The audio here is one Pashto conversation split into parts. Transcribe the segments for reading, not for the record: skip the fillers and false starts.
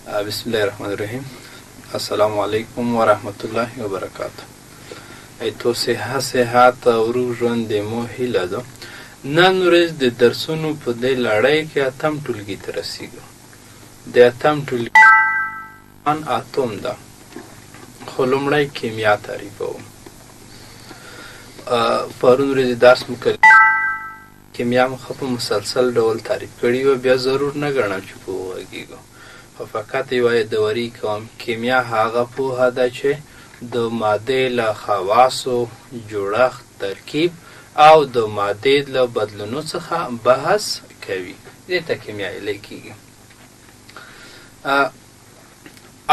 بسم الله الرحمن الرحیم. السلام علیکم ورحمت الله وبرکاته. ایتو صحت او روغ ژوند د مو هیله ده. نن ورځ د درسونو په دې لړۍ کې اتم ټولګي ته رسیږو. د اتم ټولګي اتم ده، خو لومړی کیمیا تعریفوم. پرون ورځې درس مو کیمیا مو ښه په مسلسل ډول تعریف کړي وه، بیا ضرور نه ګڼم چې په وغږېږو، خو فقط یوه یادوري کوم. کیمیا هغه پوهه ده چې د مادې له خواصو، جوړښت، ترکیب او د مادې له بدلونو څخه بحث کوي. دې ته کیمیا ویلی کېږي.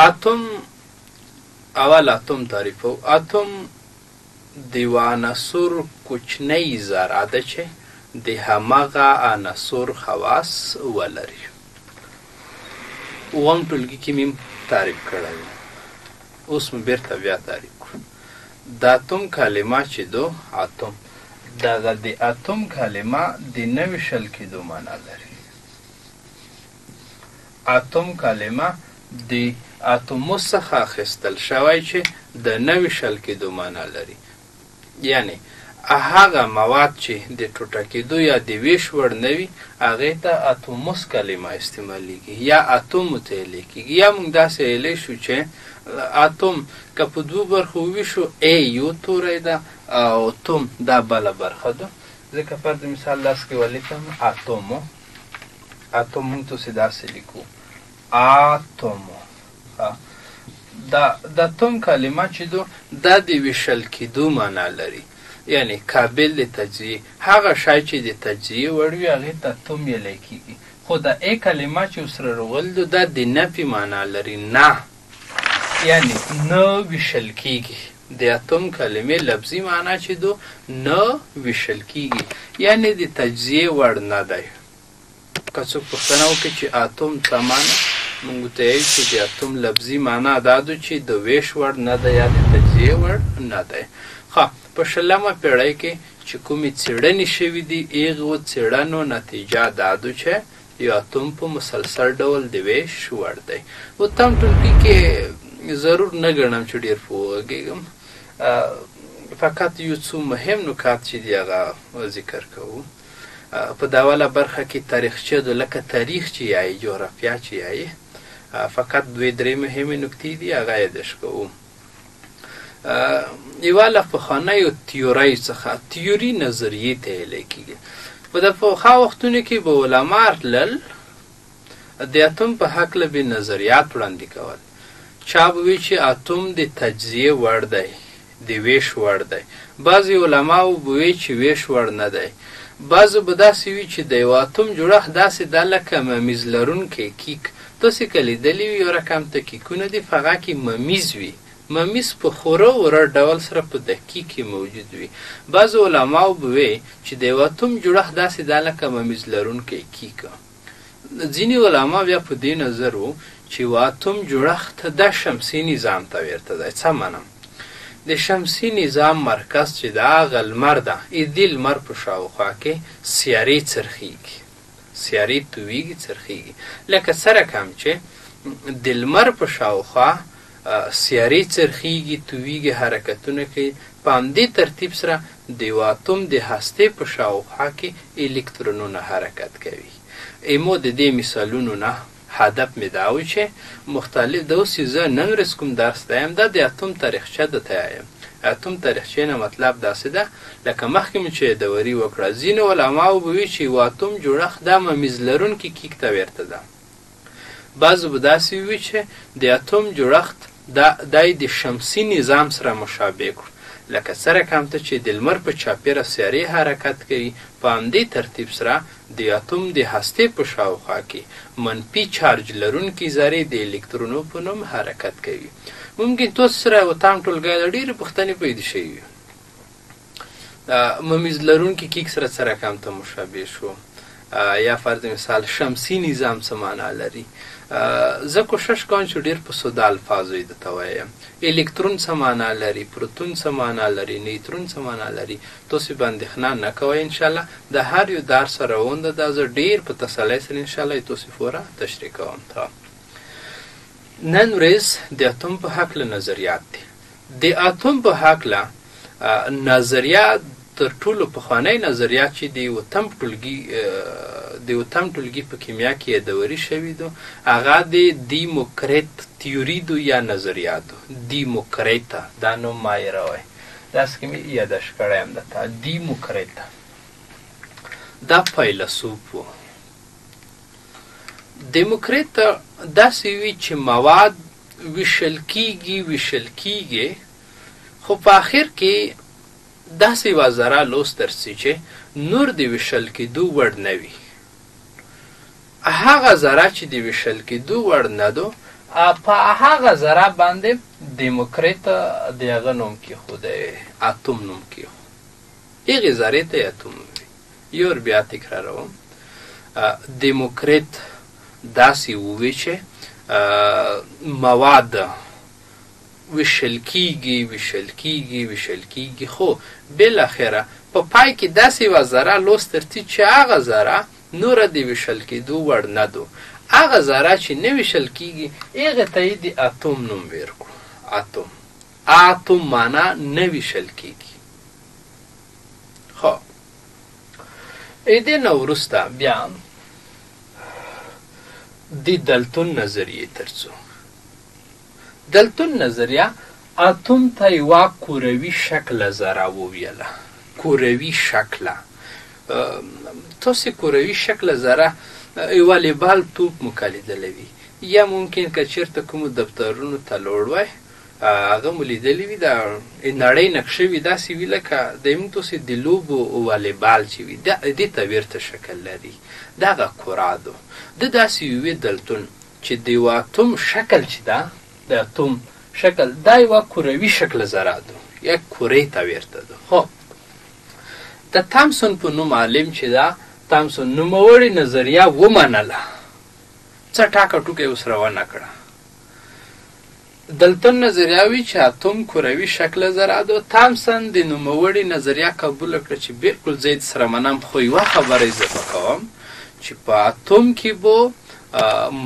اتم، اول اتم تعریفو. اتم د یوه عنصر کوچنۍ ذره ده چې د هماغه عنصر خواص ولري. اووم ټولګي کې مې تعریف کړی و، اوس مې بیرته بیا تعریف کړو. د اتم کلمه چې دو اتم، دغه د اتم کلمه د نه ویشل کېدو معنا لري. اتم کلمه د اتوموس څخه اخیستل شوی چې د نه ویشل کېدو معنا لري، یعنې هغه مواد چې د ټوټه کېدو یا د ویش وړ نه وي هغې ته اتوموس کلمه استعمالیږي یا اتومو ته ویلی کېږي. یا موږ داسې ویلی شو چې اتوم که په دوو برخو وویشو، ای یو توری ده او توم دا بله برخه ده. ځکه فرض مثال داسې کې ولیکم اتومو، اتوم موږ تاسې داسې لیکو اتومو. دا د اتوم کلمه چې دو دا د ویشل کېدو معنا لري، یعنې قابل د تجزیې، هغه شی چې د تجزیې وړ وي هغې ته اتوم ویلی کېږي. خو د ای کلمه چې ورسره راغلې ده دا د نفي معنا لري، نه، یعنې نه ویشل کېږي. د اتوم کلمې لفظي معنا چې دو نه ویشل کېږي، یعنې د تجزیې وړ نه دی. که څوک پوښتنه وکړي چې اتوم څه معنا، موږ ورته وایو چې د اتوم لفظي معنا دا ده چې د ویش وړ نه دی یا د تجزیې وړ نه دی. ښه، په شلمه پیړۍ کې چې کومې څېړنې شوي دي، هغو څېړنو نتیجه دا ده چې یو اتوم په مسلسل ډول د ویش وړ دی. اتم ټولګي کې ضرور نه ګڼم چې ډېر په وغږېږم، فقط یو څو مهم نکات چې دي هغه ذکر کوو. په دا اوله برخه کې تاریخچه ده، لکه تاریخ چې یایي، جغرافیا چې یایي، فقط دوې درې مهمې نکتې دي هغه یادښت کوو. یوه له پخوانیو تیوریو څخه، تیوري نظریې ته ویلی کېږي. په د پخوا وختونو کې به علما راتلل د اتوم په هکله به نظریات وړاندې کول. چا به وي چې اتوم د تجزیې وړ دی، د ویش وړ دی. بعضې علماو به وي چې ویش وړ نه دی. بعضو به داسې وي چې د یوه اتوم جوړښت داسې ده لکه ممیز لرونکی کیک. تاسې که لیدلي وي یو رقم ته کیکونه دي، په هغه کې ممیز وي. ممیز په خوره وره ډول سره په دقیق کې موجود وي. بعضو علماو به وي چې د یوه اتوم جوړښت داسې ده لکه ممیز لرونکی کیک. ځینې علما بیا په دې نظر وو چې یوه اتوم جوړښت د شمسي نظام ته ورته دی. څه معنا؟ د شمسي نظام مرکز چې ده هغه لمر ده، دې لمر په شاوخوا کې سیارې څرخیږي، سیارې تویږي، څرخیږي. لکه څه رقم چې د لمر په شاوخوا سیارې څرخیږي، تویږي، حرکتونه کوي، په همدې ترتیب سره د یوه اتوم د هستې په شاوخوا کې الکترونونه حرکت کوي. ایمو د دې مثالونو نه هدف مې دا و چې مختلف د اوس چې زه نن ورځ کوم درس ته یم، دا د اتوم تاریخچه ده ته یم. اتوم تاریخچې نه مطلب داسې ده لکه مخکې مې چې یادوري وکړه، ځینې علماو به وي چې یوه اتوم جوړښت دا ممیز لرونکي کیک ته ورته ده. بعضو به داسې وي چې د اتوم جوړښت دا یې د شمسي نظام سره مشابه کړو، لکه څه رقم ته چې د لمر په چاپېره سیارې حرکت کوي، په همدې ترتیب سره د اتوم د هستې په شاوخوا کې منفي چارج لرونکي ذرې د الکترونو په نوم حرکت کوي. ممکن تاسو سره اتم ټولګی ده ډېرې پوښتنې پیدا شوي وي. ممیز لرونکي کیک سره څه رقم ته مشابه شو، یا فرض مثال شمسي نظام څه معنا لري. زه کوشش کوم چې ډېر په ساده الفاظو یې درته وایم. الکترون څه معنا لري، پروتون څه معنا لري، نیترون څه معنا لري، تاسې به اندېښنه نه کوئ انشاءالله. د هر یو درس سره روان ده، دا زه ډېر په تسلۍ سره انشاءالله تاسې فوره تشریح کوم. نن ورځ د اتوم په هکله نظریات دي. د اتوم په هکله نظریات تر ټولو پخوانی نظریات چې د اوتم ټولګي د اوتم ټولګي په کیمیا کې یادوري شوي دو، هغه د دیموکریت تیوري دو یا نظریات دو. دیموکریتا دا نوم ما یې راوی، داسې کې مې یاداشت کړی هم درته. دیموکریتا دا فیلسوف و. دیموکریت داسې وي چې مواد ویشل کیږي ویشل کیږي، خو په آخر کې داسې یوه ذره لوس ترسي چې نور د ویشل کېدو وړ نه وي. هغه ذره چې د ویشل کېدو وړ نه دو، په هغه ذره باندې دیموکریت د هغه نوم کېښودی، اتوم نوم کېښود. هغې ذرې ته یې اتوم وي. یو بیا تکراروم، دیموکریت داسې ووی چې مواد ویشل کیږي ویشل کیږي ویشل کیږي، خو بالاخره په پای کې داسې یوه ذره لوس ترتي چې هغه ذره نوره د ویشل کېدو وړ نه دو. هغه ذره چې نه ویشل کیږي هغې ته یې د اتوم نوم ورکړو. اتوم، اتوم معنا نه ویشل کیږي. خو دې نه وروسته بیا د دلتون نظریې ترڅو. دلتون نظریه اتوم ته یوه کروي شکله ذره وویله. کروي شکله، تاسې کروي شکله ذره والیبال توپ مو که لیدلی وي، یا ممکن که چېرته کومو دفترونو ته لوړ وای هغه مو لیدلی وي، دا نړۍ نقشه وي داسې وي لکه د موږ تاسې د لوبو والیبال چې وي، دې ته ورته شکل لري. دغه کره ده. ده داسې وي دلتون چې د یوه اتوم شکل چې ده، د اتوم شکل دا یوه کروي شکله ذره ده یا کرې ته ورته ده. خو د تامسون په نوم عالم چې ده، تامسون نوموړې نظریه ومنله، څه ټاکه ټوکه یې ورسره ونه کړه. دلتون نظریه وي چې اتوم کروي شکله ذره ده. تامسون د نوموړې نظریه قبوله کړه چې بالکل زه یې سره منم، خو یوه خبره اضافه کوم چې په اتوم کې به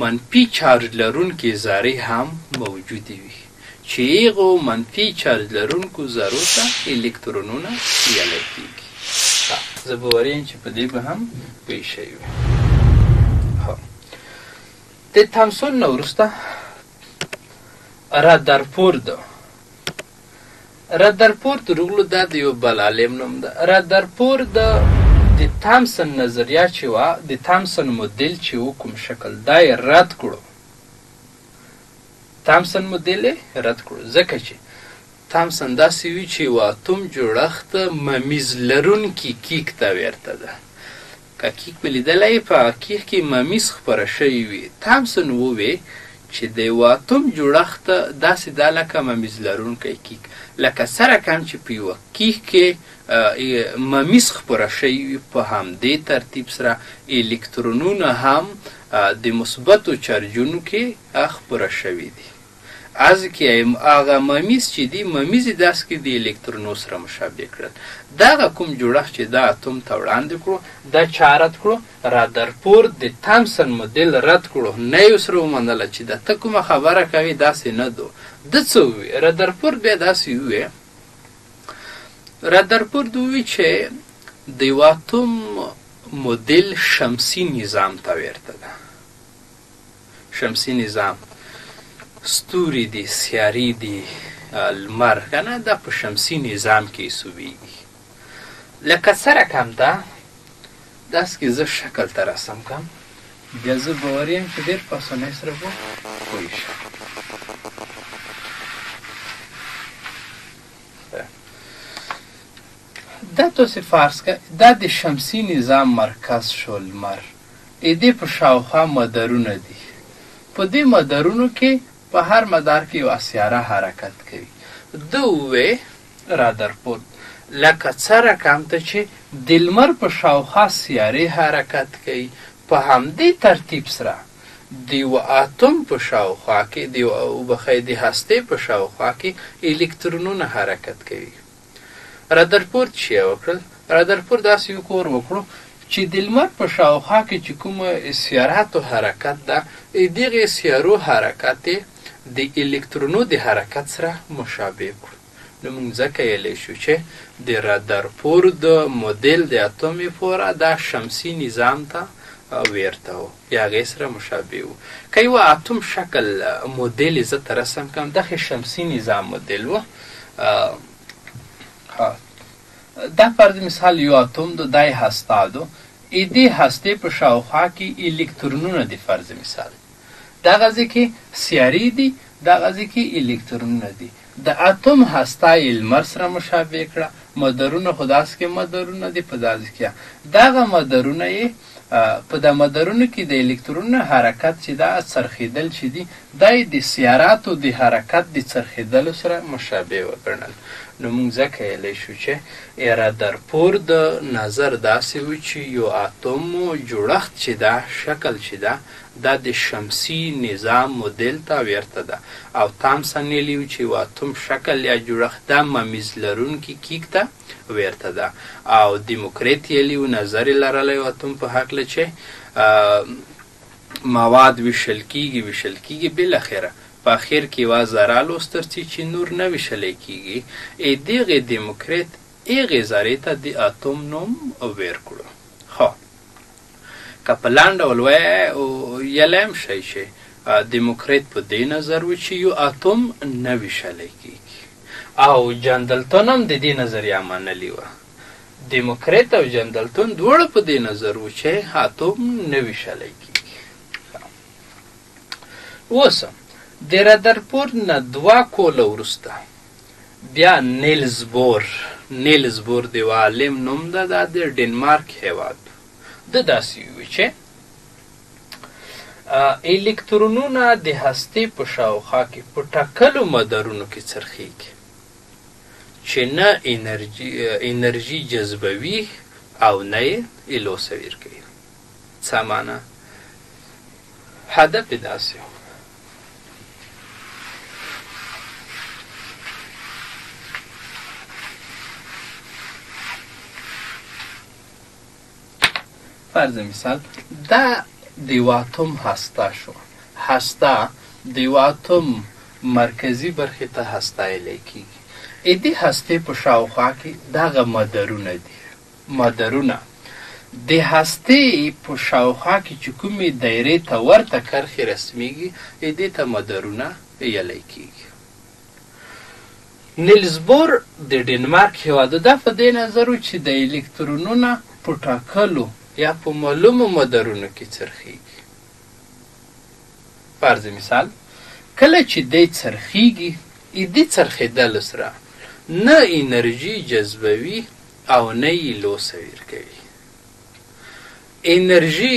منفي چارج لرونکې ذرې هم موجودې وي، چې هغو منفي چارج لرونکو ذرو ته الکترونونه ویلی کېږي. زه باوري یم چې په دې به هم پوه شوي وي. د تامسون نه وروسته رادرفورد. رادرفورد روغلو، دا د یو بل عالم نوم ده. رادرفورد د تامسن نظریه چې وه، د تامسن مدل چې و کوم شکل، دا یې رد کړو. تامسن مدل یې رد کړو، ځکه چې تامسن داسې وي چې یو اتوم جوړښت ممیز لرونکي کیک ته ورته ده. که کیک مې لیدلی، په کیک کې ممیز خپره شوې وي. تامسن ووی چې د یوه اتوم جوړښت داسې ده لکه ممیز لرونکی کیک، لکه څه رقم چې په یوه کیک کې ممیز خپره شوې وي، په همدې ترتیب سره الکترونونه هم د مثبتو چارجونو کې خپره شوي دي. از کې هغه ممیز چې دي، ممیز یې داسې کې د الکترونو سره مشابه کړل. دغه کوم جوړښت چې دا اتوم ته وړاندې کړو، دا چا رد کړو؟ رادرفورد د تامسن مدل رد کړو، نه یې ورسره ومنله چې دا ته کومه خبره کوې داسې نه دو. ده څه وویل؟ رادرفورد بیا داسې وویل، رادرفورد وویل چې د یوه اتوم مدل شمسي نظام ته ورته ده. شمسي نظام ستوري دي، سیارې دي، لمر که نه، دا په شمسي نظام کې حسابېږي. لکه څه رقم ده، داسې کې زه شکل ته رسم کړم، بیا زه باوري یم چې ډېر په اسانۍ سره به پوه شم. دا تاسې فرض کړئ دا د شمسي نظام مرکز شو، لمر، دې په شاوخوا مدارونه دي. په دې مدارونو کې په هر مدار کې یوه سیاره حرکت کوي. ده ووی رادرفورد لکه څه رقم ته چې د لمر په شاوخوا سیارې حرکت کوي، په همدې ترتیب سره د یوه اتوم په شاوخوا کې، د یوه وبخښئ د هستې په شاوخوا کې الکترونونه حرکت کوي. رادرفورد چې یې وکړل، رادرفورد داسې یو کور وکړو چې د لمر په شاوخوا کې چې کوم سیاراتو حرکت ده، دغې سیارو حرکت یې د الکترونو د حرکت سره مشابه کړو. نو موږ ځکه ویلی شو چې د رادرپورد مودیل د اتوم پوره دا شمسي نظام ته ورته و یا هغې سره مشابه و. که یو اتوم شکل مودیل یې زه ته رسم کړم، دغه شمسي نظام مودیل و. دا فرض مثال یو اتوم ده، دا یې هسته ده. دې هستې په شاوخوا کې الکترونونه دي. فرض مثال دغه ځای کې سیارې دي، دغه ځای کې الکترونونه دي. د اتوم هسته یې لمر سره مشابه کړه، مدارونه خو داسې کې مدارونه دي په داسې کې دغه مدارونه یې په دا مدارونو کې د الکترونونو حرکت چې دا څرخېدل چې دي، دا یې د سیاراتو د حرکت د څرخېدلو سره مشابه وګڼل. نو موږ ځکه ویلی شو چې رادرپورد نظر داسې و چې یو اتوم جوړښت چې دا شکل چې ده دا د شمسي نظام مودیل ته ورته ده، او تامسن ویلي و چې یو اتوم شکل یا جوړښت دا ممیز لرونکي کیک ته ورته ده. او دیموکریت ویلي و، نظر یې لرلی و اتوم په هکله چې مواد ویشل کیږي ویشل کیږي، بالاخره په اخر کې یوه ذره لوستل سي چې نور نه ویشلی کیږي. دغې دیموکریت هغې ذرې ته د اتوم نوم ورکړو. ښه، که په لنډ ډول ویلی هم شئ چې دیموکریت په دې نظر و چې یو اتوم نه ویشلی کیږي، او جندلتون هم د دې نظریه منلې وه. دیموکریت او جندلتون دواړه په دې نظر و چې اتوم نه ویشلی کیږي. اوس د رادرپورد نه 2 کاله وروسته بیا نیلز بور، نیلز بور د یو عالم نوم ده، دا د ډنمارک هیواد ده، داسې وویل چې الکترونونه د هستې په شاوخوا کې په ټاکلو مدارونو کې څرخیږي چې نه انرژي جذبوي او نه یې الوسه ورکوي. څه معنا؟ هدف یې داسې و. فرض مثال دا د یو اتوم هسته شو، هسته د یو اتوم مرکزي برخې ته هسته ویلی کیږي. دې هستې په شاوخوا کې دغه مدارونه دي. مدارونه د هستې په شاوخوا کې چې کومې دایرې ته ورته کرښې رسمیږي، دې ته مدارونه ویلی کیږي. نیلز بور د ډنمارک هیواد دا په دې نظر و چې د الکترونونه په ټاکلو یا په معلومو مدارونو کې څرخیږي. فرض مثال کله چې دی څرخیږي، دې څرخېدلو سره نه انرژي جذبوي او نه یې لوسه ورکوي. انرژي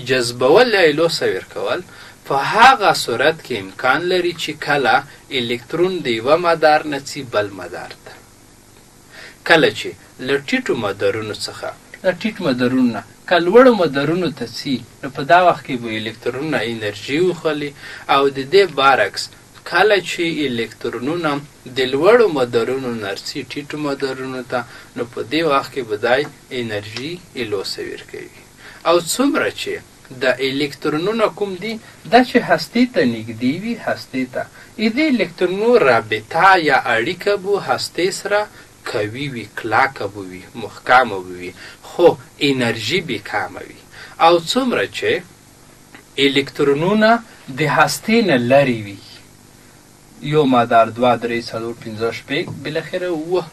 جذبول یا لوسه ورکول په هغه صورت کې امکان لري چې کله الکترون د یوه مدار نه څي بل مدار ته، کله چې له ټیټو مدارونو څخه له ټیټ مدارونو نه که لوړو مدارونو ته څي، نو په دا وخت کې به الکترونونه انرژي وخلي، او د دې برعکس کله چې الکترونونه د لوړو مدارونو نه څي ټیټو مدارونو ته، نو په دې وخت کې به دی انرژي الوسه ورکوي. او څومره چې د الکترونونه کوم دي دا چې هستې ته نږدې وي، هستې ته دې الکترونونو رابطه یا اړیکه به هستې سره قوي وي، کلکه به وي، محکمه به وي، خو انرژي به کمه وي. او څومره چې الکترونونه د هستې نه لرې وي، یو مدار 2 3 4 5 6 بالاخره 7،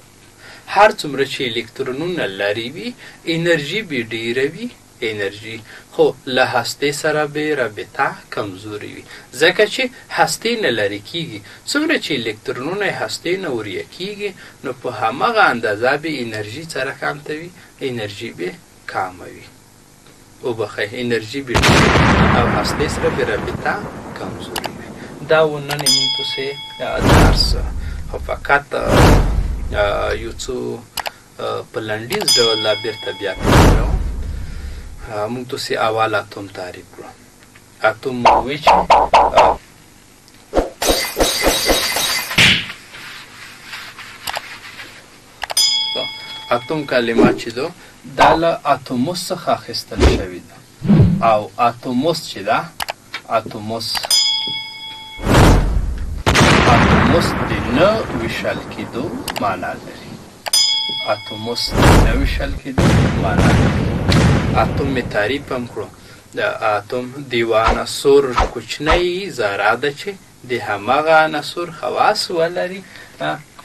هر څومره چې الکترونونه لرې وي انرژي به ډېره وي، انرژي خو له هستې سره به رابطه کمزورې وي، ځکه چې هستې نه لرې کیږي. څومره چې الکترونونه هستې نه وریه کیږي، نو په هماغه اندازه به انرژي څه رقم ته وي، انرژي به کمه وي، وبخښئ انرژي به ډېره او هستې سره به رابطه کمزورې وي. دا و نن موږ پسې درس، خو فقط یو څو په لنډیز ډول لا بیرته بیا تکراروم. موږ تاسې اول اتوم تعریف کړو. اتوم مو وویل چې اتوم کلمه چې ده دا له اتوموس څخه اخیستل شوې ده، او اتوموس چې ده، اتوموس اتوموس د نه ویشل کېدو معنا لري. اتوموس د نه ویشل کېدو معنا لري. اتوم مې تعریف هم کړو. د اتوم د یوه عنصر کوچنۍ ذره ده چې د هماغه عنصر خواص ولري.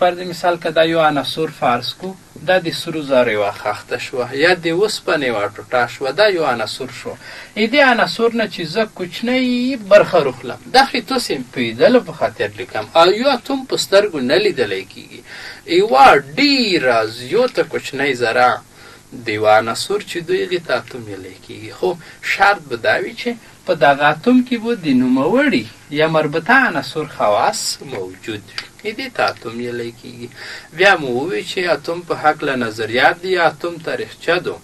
فرض مثال که دا یو عنصر فرض کو، دا د سرو زرو یوه خښته شوه یا د اوسپنې یوه ټوټه شوه، دا یو عنصر شو. دې عنصر نه چې زه کوچنۍ برخه روخلم، دا خو تاسې پوهېدلو په خاطر لیکم، او یو اتوم په سترګو نه لیدلی کېږي. یوه ډېره زیاته کوچنۍ ذره د یوه عنصر چې دوی هغې ته اتوم ویلی کېږي، خو شرط به دا وي چې په دغه اتوم کې به د نوموړي یا مربوطه عنصر خواص موجود وي. دې ته اتوم ویلی کېږي. بیا مو وویل چې اتوم په هکله نظریات دي. اتوم تاریخچه دو.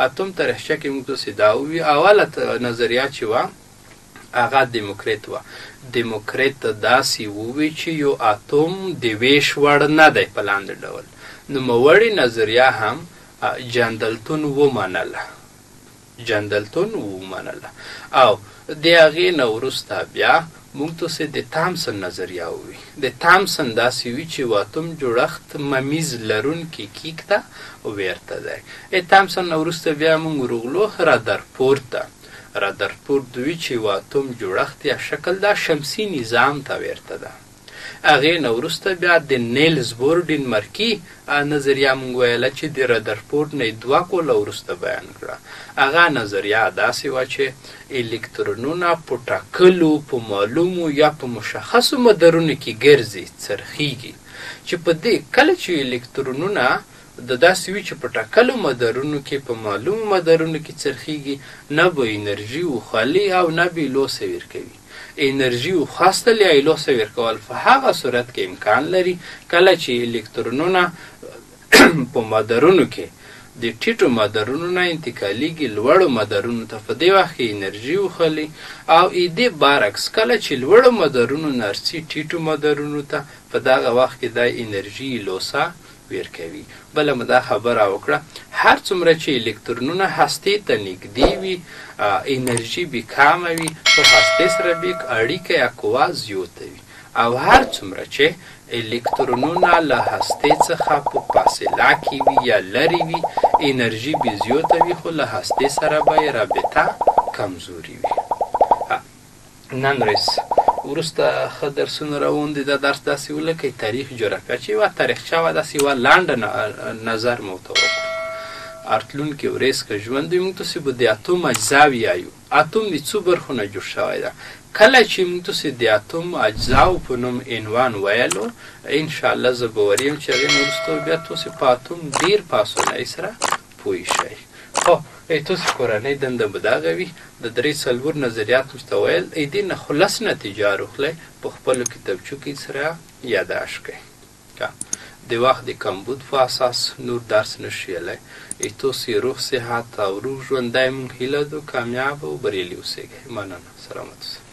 اتوم تاریخچه کې موږ تاسې دا وویل، اوله نظریه چې وه هغه دیموکریت وه. دیموکریت داسې وویل چې یو اتوم د ویش وړ نه دی په لاندې ډول. نوموړې نظریه هم جندلتون ومنله. جندلتون ومنله او د هغې نه وروسته بیا موږ تاسې د تامسن نظریه ووي. د تامسن داسې وي چې یو اتوم جوړښت ممیز لرونکي کیک ته ورته دی. د تامسن نه وروسته بیا موږ ورغلو رادرپورت ته. رادرپورت وي چې یو اتوم جوړښت یا شکل دا شمسي نظام ته ورته ده. هغې نه وروسته بیا د نیلز بور ډنمارکي نظریه موږ ویله چې د رادرپورت نه یې دوه کوله وروسته بیان کړه. هغه نظریه داسې وه چې الکترونونه په ټاکلو، په معلومو یا په مشخصو مدارونو کې ګرځي، څرخیږي، چې په دې کله چې الکترونونه د داسې وي چې په ټاکلو مدارونو کې، په معلومو مدارونو کې څرخیږي، نه به انرژي وخالي او نه به یې لوسه ورکوي. انرژي وخواستل یا یې لوسه ورکول په هغه صورت کې امکان لري کله چې الکترونونه په مدارونو کې د ټیټو مدارونو نه انتقالیږي لوړو مدارونو ته، په دې وخت کې انرژي وخلي. او دې برعکس کله چې لوړو مدارونو نه رسي ټیټو مدارونو ته، په دغه وخت کې دا انرژي لوسه ورکوي. بله مو دا خبره وکړه، هر څومره چې الکترونونه هستې ته نږدې وي، انرژي بې کمه وي، خو هستې سره بې اړیکه یا قوه زیاته وي. او هر څومره چې الکترونونه له هستې څخه په فاصله کې وي یا لرې وي، انرژي بې زیاته وي، خو له هستې سره به یې رابطه کمزوري وي. نن ورځ وروسته ښه درسونه روان دي. دا درس داسې ولکئ، تاریخ جغرافیه چې یوه تاریخچه وه، داسې یوه لنډه نظر مو ورته وکړو. راتلونکې ورځ که ژوند وي، موږ تاسې به د اتوم اجزاوې یایو. اتوم د څو برخو نه جوړ شوی ده. کله چې موږ تاسې د اتوم اجزاو په نوم عنوان ویلو، انشاءالله زه باوري یم چې هغې نه وروسته بیا تاسې په اتوم ډېر په اسانۍ سره پوه شئ. خو تاسې کورنۍ دنده به دغه وي، د درې څلور نظریات مو ورته ویل، دې نه خلص نتیجه راوخلئ، په خپلو کتابچو کې سره یاداشت کړئ. د وخت د کمبود په اساس نور درس نشو ویلی. تاسې روغ صحت او روغ ژوندی موږ هیله دو، کامیاب او بریالي اوسئ. مننه، سلامت اوسئ.